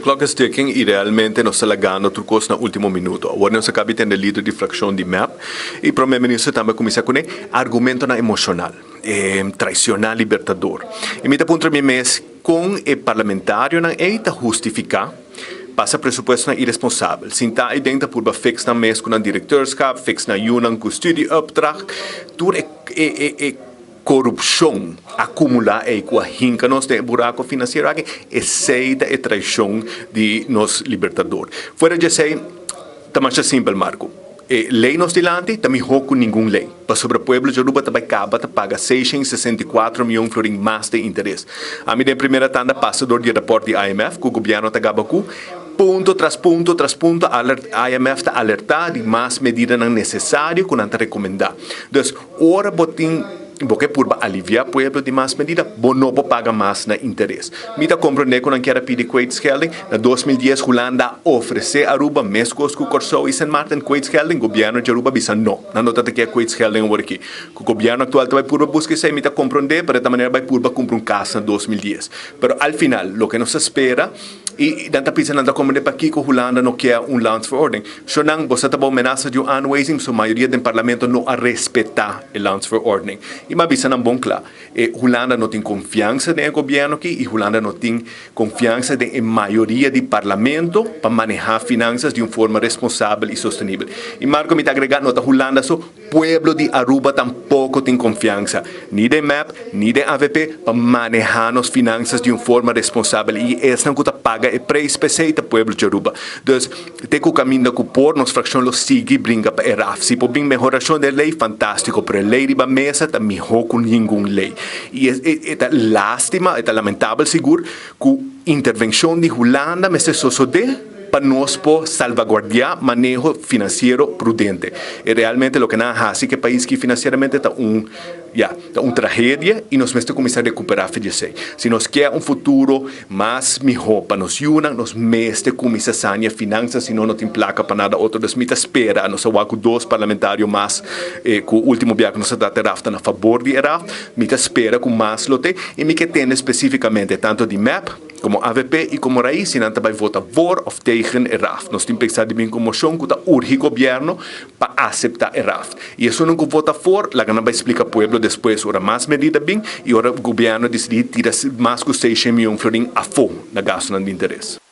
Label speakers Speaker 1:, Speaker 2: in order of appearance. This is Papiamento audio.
Speaker 1: clock is ticking y realmente nos ta lagando tur cos na ultimo minuto. Awor nos a cabi tende lider di fraccion di mep y Prome Minister tambe a cuminsa cune argumentonan emocional, traiciona Libertador. Y mi ta puntra mi mes con e parlamentarionan ey ta hustifica pasa presupuestonan iresponsabel, sinta ey den ta purba fix nan mes cu nan directeurschap, fix nan yunan cu studieopdracht, tur e e Korupshon akumulá ei ku a hinka nos den e buraku finansiero aki, esei ta e traishon di nos Libertador. Fuera di esei, ta masha simpel, Marco. E lei nos dilanti ta mihó ku ningun lei, pasobra pueblo di Aruba ta bai kaba ta paga 664 mion florin mas den interes. Ami den primera tanda pasa dor di e rapòrt di IMF ku gobièrnu ta gaba ku, punto tras punto tras punto IMF ta alertá di mas medidanan nesesario ku nan ta rekomendá. Dus, Ora bo tin bo ke purba aliviá pueblo di mas medida, bo no por paga mas na interes. Mi ta komprondé ku nan kier a pidi kwijtschelding. Na 2010 Hulanda a ofresé Aruba meskos ku Kòrsou i Sint Maarten kwijtschelding. Gobièrnu di Aruba bisa no. Nan no ta ta kier kwijtschelding awor aki. Ku gobièrnu aktual ta bai purba buska esei mi ta komprondé, pero e ta manera bai purba kumpra un kas na 2010. Pero al final loke nos ta spera i nan ta bisa nan ta komprondé pakiko Hulanda no kier un landsverordening. Shonan, boso ta bou menasa di un aanwijzing, pasobra mayoria den parlamento no a respeta e landsverordening. I m'a bisa nan bon kla, e Hulanda no tin konfiansa den e gobièrnu aki i Hulanda no tin konfiansa den e mayoria di parlamento pa manehá finansas di un forma responsabel i sostenibel. I Marco mi ta agregá, no ta Hulanda so, Pueblo di Aruba tampoco tin confiansa, ni den mep, ni den avp, pa maneha nos finanzas di un forma responsabel y esnan cu ta paga e prijs p'esey ta pueblo di Aruba. Dus, te cu caminda cu por, nos fraccion lo sigui bringa pa e raf. Si por bin mehoracion den ley, fantastico, pero e ley riba mesa ta miho cu ningun ley. Y e ta lastima, e ta lamentabel sigur, cu intervencion di Hulanda mester sosode, pa nos por salvaguardiá maneho finansiero prudente. E realmente loke nan a hasi ku e pais ki finansieramente ta un, ya, ta un tragedia i nos mester kuminsá rekuperá for di esei. Si nos kier un futuro mas mihó pa nos yunan, nos mester kuminsá sania finansa, si no no tin plaka pa nada otro. Dus mi ta spera, nos a wak ku dos parlamentario mas ku último biaha ku nos a trata e raf ta na fabor di e raf. Mi ta spera ku mas lo te i mi ke tende spesífikamente tantu di mep, Como avp y como Raiz si nan ta bay vota voor of tegen e raft. Nos tin pensa di bin cu mocion cu ta urgi gobierno pa acepta e raft. Y esunnan cu vota voor, laga nan bay splica pueblo despues ora mas medida bin y ora gobierno dicidi tira mas cu 600 miyon florin afo na gastonan di interes.